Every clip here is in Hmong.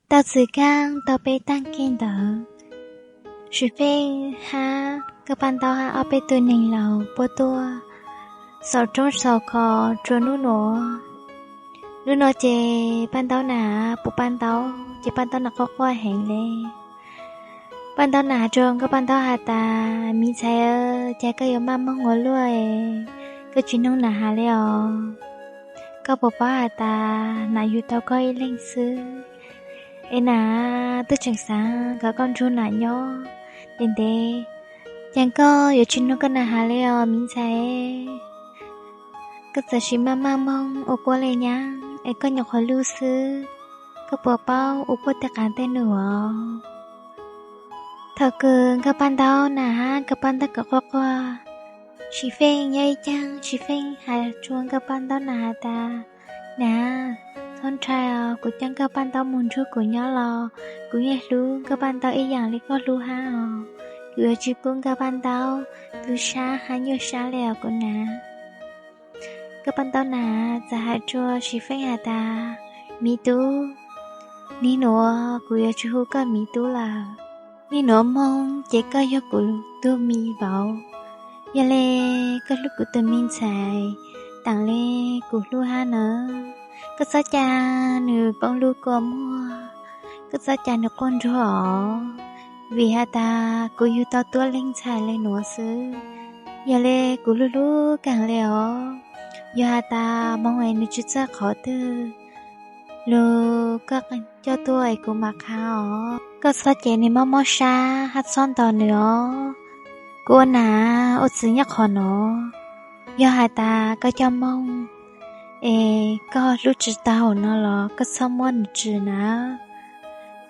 Tau txwm kaab tau peb taag kig ntawd, Sis Feej hab Nkauj Paj Ntaub hab ob peb tug neeg laus puab tuaj xaus roob xaus kos rua nub nuav. Nub nuav ces Paj Ntaub nam puv Paj Ntaub ces Paj Ntaub nam quaj quaj heev le. Paj Ntaub nam has rua Nkauj Paj Ntaub has tas, miv ntxhais, cas koj yuav maj moog ua luaj, koj tsi noog nam has le os? Koj puas paub has tas nam yug tau koj ib leeg xwb, es nam twb tseem xaav kom koj nrug nam nyob ntev ntev, cas koj yuav tsi noog koj nam has le os miv ntxhais? Koj txawm sim maj maj moog ua puab le nyaab es koj nyuam qhuav lub xwb, koj puas paub ua puab tej qaav tej num os? Thaum kws Nkauj Paj Ntaub nam hab Nkauj Paj Ntaub nam quaj quaj, Sis Feej nyob ib caag, Sis Feej has rua Nkauj Paj Ntaub nam has tas, nam, txhob ntshai os, kuv coj Nkauj Paj Ntaub moog nrug kuv nyob los kuv yeej hlub Nkauj Paj Ntaub ib yaam le koj hlub hab os. Kuv yuav tsi pub Nkauj Paj Ntaub tu sab hab nyuaj sab le os kuv nam. Nkauj Paj Ntaub nam txawm has rua Sis Feej has tas, miv tub, niaj nuav kuv yuav tsi hu koj miv tub lawm. Niaj nuav moog ces koj yog kuv tug mi vauv, yog le koj hlub kuv tug mi ntxhais taam le kuv hlub hab nawb. Koj txhob ca nws poob lub kua muag, koj txhob ca nws quaj nruag os, vim has tas kuv yug tau tuab leeg ntxhais le nuav xwb, yog le kuv hlub hlub kaag le os. Yog has tas moog es nws tsi txawj qhov twg, lug koj coj tuaj es kuv maam qha os. Koj txhob cem nws mob mob sab hab txhob ntaus nws os, kuv ua nam ua txiv nyob qhov no. Yog has tas koj coj moog es koj hlub tsi tau no los koj txhob muab nws tsi na.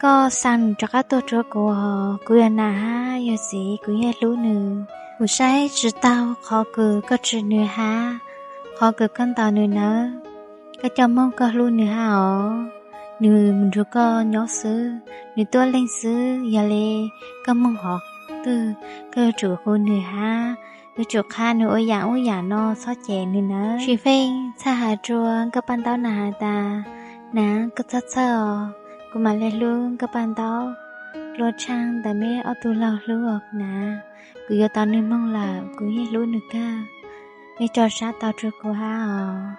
Koj xa nws rov qab tuaj rua kuv os, kuv yog nam hab yog txiv kuv yeej hlub nws. Kuv saib tsi taug qhov kws koj tsi nws hab qhov kws koj ntaus nws nawb. Koj coj moog koj hlub nws hab os, nws mus nrug koj nyob xwb, nws tuab leeg xwb, yog le koj moog qhov twg koj yuav tsum hu nws hab yuav tsum qha nws ua yaam ub yaam no, txhob cem nws nawb. Sis Feej txhaj has rua Nkauj Paj Ntaub nam has tas, nam, koj txhob txhawj os, kuv maam le hlub Nkauj Paj Ntaub dlua tshaaj ntawm meb ob tug laug hlub os nam. Kuv yuav tau nwg moog lawm, kuv yeej hlub nws kawg. Mej rau sab tau rua kuv hab os.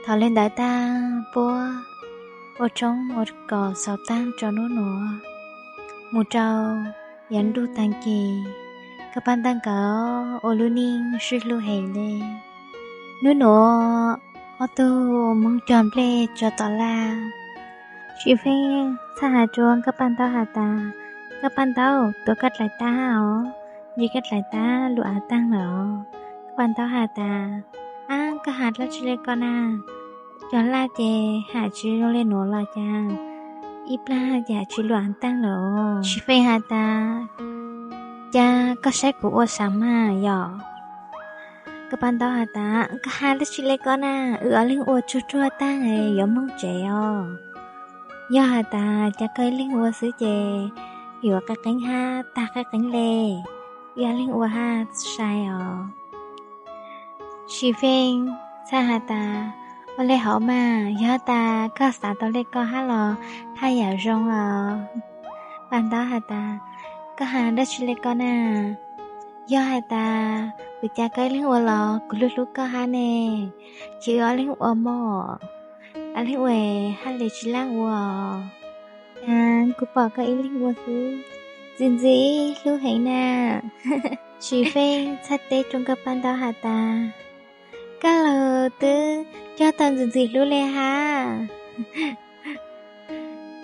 Thaum le ntawd taag puab ua roob ua kos xaus taag rua nub nuav, mus rau yav ntuj taag kis, Nkauj Paj Ntaub nkawd ua lub neej sib hlub heev le. Nub nuav ob tug moog cog nplej rua tom laj. Sis Feej txhaj has rua Nkauj Paj Ntaub has tas, Nkauj Paj Ntaub, tuav koj dlaim tab hab os, ntsib koj dlaim tab lug av taag lawm os. Nkauj Paj Ntaub has tas, ab, koj has dlaab tsi le ko na? Cog laj ces ham tsi zoo le nuav los cas, ib plag ces ham tsi lug av taag lawm os. Sis Feej has tas, cas koj saib kuv ua xaav mas yom? Nkauj Paj Ntaub has tas, koj has dlaab tsi le ko na? Wb ob leeg ua tsuag tsuag taag yuav moog tsev os. Yog has tas cas koj ib leeg ua xwb ces yuav qeeb qeeb hab taag qeeb qeeb le. Wb ob leeg ua hab sai os. Sis Feej txhaj has tas, ua le hauv mas, yog has tas koj xaav tau le ko hab los haj yam zoo os. Paj Ntaub has tas, koj has dlaab tsi le ko na? Yog has tas kuv cav koj ib leeg ua los kuv hlub hlub koj hab ne, ces wb ob leeg ua mog, ob leeg ua hab le tsi laaj ua. Cas kuv pom koj ib leeg ua xwb, ntxim ntxim hlub heev na. Sis Feej txhaj teb rua Nkauj Paj Ntaub has tas, koj los twb cog tau ntxim ntxim hlub le hab.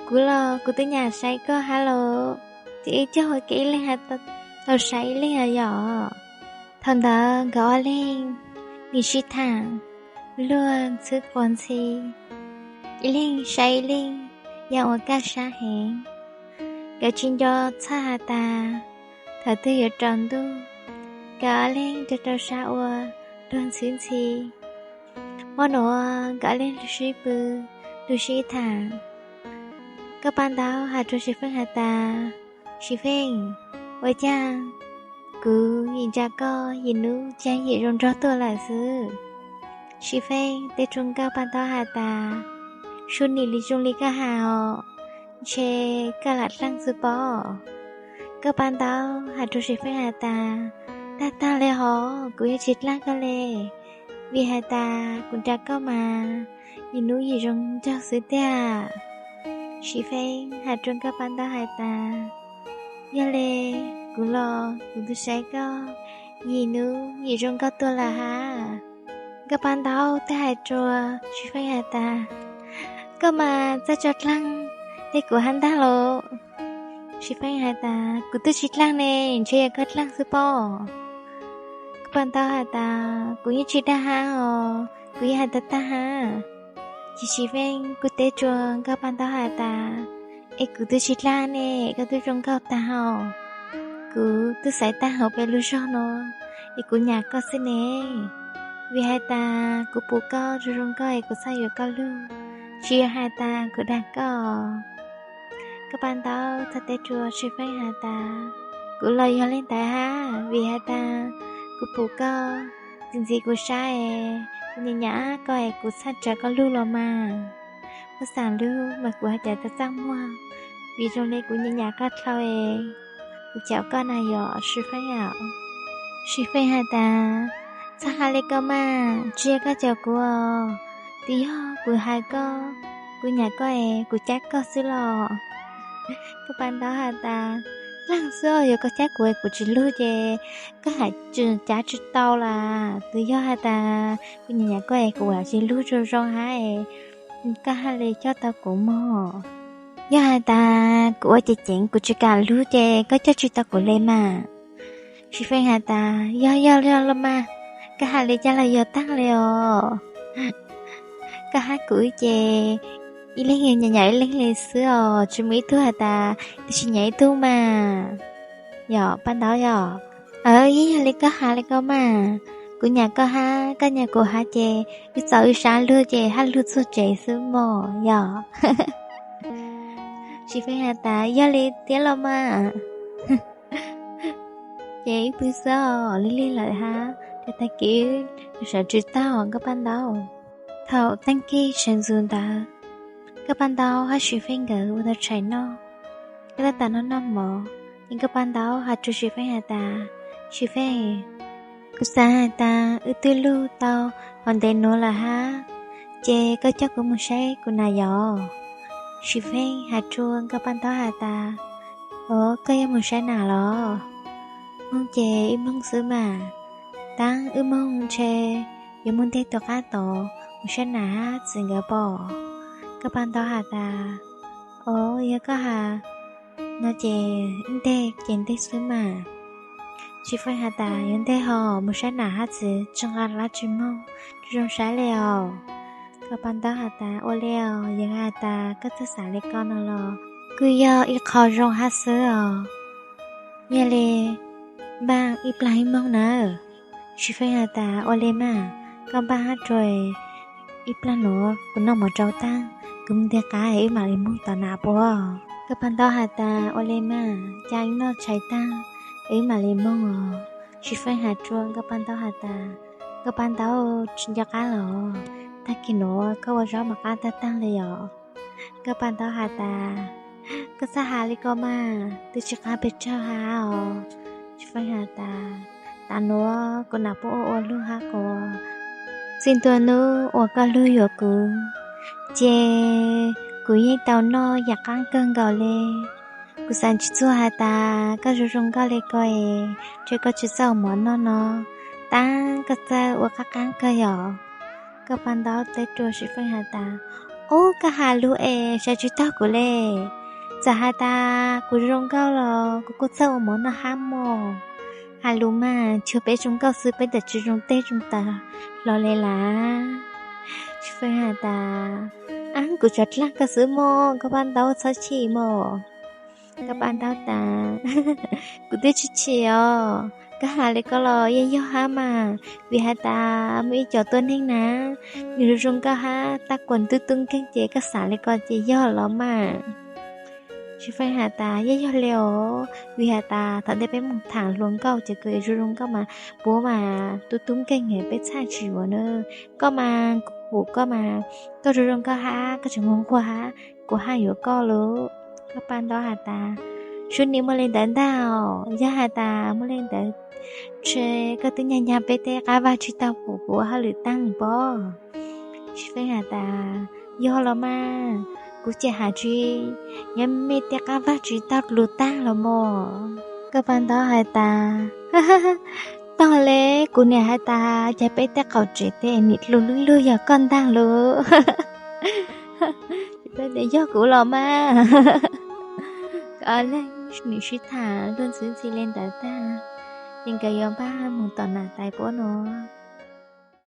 Kuv los kuv twb nyam saib koj hab los, ces wb cog ua ke ib leeg hab tau saib ib leeg os yom. Thaum ntawd nkawd ob leeg nim sib thaam luag ntxhwb quas ntxhi, ib leeg saib ib leeg yaa ua kaj sab heev. Nkawd tsis nco txhaj has tas thaum twg yuav tsaus ntuj, nkawd ob leeg rau rau sab ua luag ntxhwb ntxhi. Hmo nuav nkawd ob leeg lug sib pw, lug sib thaam. Nkauj Paj Ntaub has rua Sis Feej has tas, Sis Feej, ua caag kuv yim ntsa koj yim nub caag yim zoo nraug tuaj lawm xwb? Sis Feej teb rua Nkauj Paj Ntaub has tas, sub nim li zoo li koj has os, ntshe koj lam dlaab xwb pob. Nkauj Paj Ntaub has rua Siv Feej has tas, tag tag le hov, kuv yeej tsi dlaab koj le, vim has tas kuv nrug koj mas yim nub yim zoo nraug xwb tiag. Siv Feej has rua Nkauj Paj Ntaub has tas, yog le, kuv los kuv tub saib koj yim nub yim zoo nkauj tuaj lawm hab. Nkauj Paj Ntaub teb has rua Siv Feej has tas, koj mas txawj tso dlaag le kuv hab ntag los? Siv Feej has tas, kuv tub tsi dlaag ne, ntshe yog koj dlaag xwb pob. Nkauj Paj Ntaub has tas, kuv yeej tsi dag hab os, kuv yeej has tag tag hab. Ces Siv Feej kuj teb rua Nkauj Paj Ntaub has tas, es kuv tub tsi dlaag ne, koj tub zoo nkauj tag hos. Kuv tub xaiv tag hauv peb lub zog no, es kuv nyam koj xwb ne, vim has tas kuv pum koj zoo zoo nkauj es kuv txhaj yuav koj lug, tsi yog has tas kuv dag koj. Nkauj Paj Ntaub txawm teb rua Siv Feej has tas, kuv los yog le ntawd hab, vim has tas kuv pum koj ntxim ntxim kuv sab es kuv nyam nyam koj es kuv txhaj nrug koj lug los mas. Koj xaam lug mas kuv has tas txaj txaj muag, vim zoo le kuv nyam nyam koj dlhau es kuv caum koj na yom Siv Feej. Siv Feej has tas, txhob has le ko mas, tsi yog koj caum kuv os, twb yog kuv has koj, kuv nyam koj es kuv cab koj xwb los? Nkauj Paj Ntaub has tas, dlaag xwb os, yog koj cab kuv es kuv tsi lug ces koj has tsi cav tsi tau lawm, twb yog has tas kuv nyam nyam koj es kuv has tsi lug zoo zoo hab es koj haj le coj tau kuv mog. Yog has tas kuv ua ceev ceev kuv tsi kam lug ces koj coj tsi tau kuv le mas. Siv Feej has tas, yog yog yog los mas, koj has le cas los yog taag le os. Koj hab kuv ces ib leeg nyam nyam ib leeg le xwb os, tsi muaj ib tug has tas tsi nyam ib tug mas. Yog Paj Ntaub yog, yeej yog le koj has le ko mas, kuv nyam koj hab koj nyam kuv hab ces wb txaus wb sab lug ces hab lug txug tsev xwb mog yog. Siv Feej has tas, yog li tiag los mas. Ces ib pw xwb os, lig lig lawm hab, ces tag kis sawv tsis tau Nkauj Paj Ntaub. Thaum teej kig sawv ntxuv ntawd, Nkauj Paj Ntaub hab Siv Feej nkawd ua tau tshais noj. Nkawd tab tom noj noj mov, ces Nkauj Paj Ntaub has rua Siv Feej has tas, Siv Feej, kuv xav has tas wb twb lug tau hov ntev nuav lawm hab, ces koj coj kuv moog saib kuv nam yom? Siv Feej has rua Nkauj Paj Ntaub has tas, o, koj yuav moog saib nam los? Moog ces ib moog xwb mas, taab wb moog ntshe yuav moog nteg tom qab tod moog saib nam hab txiv nkawd pob. Nkauj Paj Ntaub has tas, o, yog koj has no ces wb nteg ces nteg xwb mas. Siv Feej has tas, yuav nteg hos, moog saib nam hab txiv tsi nqa dlaab tsi moog, tsi zoo saib le os. Nkauj Paj Ntaub has tas, ua le os, yog has tas koj txawj xav le ko no los kuj yog ib qho zoo hab xwb os. Yog le, npaj ib plag ib moog nawb. Siv Feej has tas, ua le mas, koj npaj hab rua, ib plag nuav kuv noj mov rau taag, kuv moog nteg qab es wb mam li moog tom nam puab. Nkauj Paj Ntaub has tas, ua le mas, ca wb noj tshais taag es wb mam li moog os. Siv Feej has rua Nkauj Paj Ntaub has tas, Nkauj Paj Ntaub, tsi nco qab los? Tag kis nuav koj ua zaub mas qab taag taag le yom? Nkauj Paj Ntaub has tas, koj txhob has le ko mas, twb tsi qab pes tsawg hab os. Siv Feej has tas, tav nuav kuv nam puab ua ua lug hab quas, txij ntua nub uas koj lug yuav kuv, ces kuv yeej tau noj yaam qaab kawg nkaus le. Kuv xaav tsi txuag has tas koj zoo zoo nkauj le ko es, ntshe koj tsi txawj ua mov noj no, taab koj txawj ua qaab qaab kawg yom. Nkauj Paj Ntaub teb rua Siv Feej has tas, ub, koj has lug es saib tsi taug kuv le. Txawm has tas kuv zoo nkauj los kuv kuj txawj ua mov noj hab mog. Has lug mas, tsuas peb zoo nkauj xwb peb txawm tsi zoo teg zoo taw hlo le lawm. Siv Feej has tas, ab, kuv tsuas dlaag koj xwb mog, Nkauj Paj Ntaub txhob chim mog. Nkauj Paj Ntaub tas, kuv twb tsi chim os, koj has le ko los yeej yog hab mas, vim has tas muaj ib co tuab neeg na, nwg zoo zoo nkauj hab tab kuas tub tub nkeeg ces koj xaav le ko ces yog los mas. Tsis Feej has tas, Yog yog li os, vim has tas thaum ntej peb mus tham hluas nkauj ces koj yuav zoo zoo nkauj mas puab mas tub tub nkeeg, peb txhaj tsis yuav na. Koj mas kuv pum koj mas koj zoo zoo nkauj hab, koj tseem muaj nquag hab, kuv haj yuav koj lauj. Koj pab ntaub has tas, Sub, nim muaj li ntawd ntag os. Yog has tas muaj li ntawd ces koj twb nyag nyag peb tej qab vag tsis tau pum kuv ua hauj lwm taag pob. Tsis Feej has tas, Yog los mas, kuv ces has tsis nyab mej tej qab vag tsis tau lug taag los mog. Koj pab ntaub has tas, Tog le, kuv niam has tas ces peb tej qaum tsev tej nim lug lug lug yog koj ntaag lauj. Tsis Feej tias, Yog kuv los mas. Ob leeg nim sib tham luag ntxhi ntxhi li ntawd tag, ces nkawd yuav npaj mus tom nam tais puab no.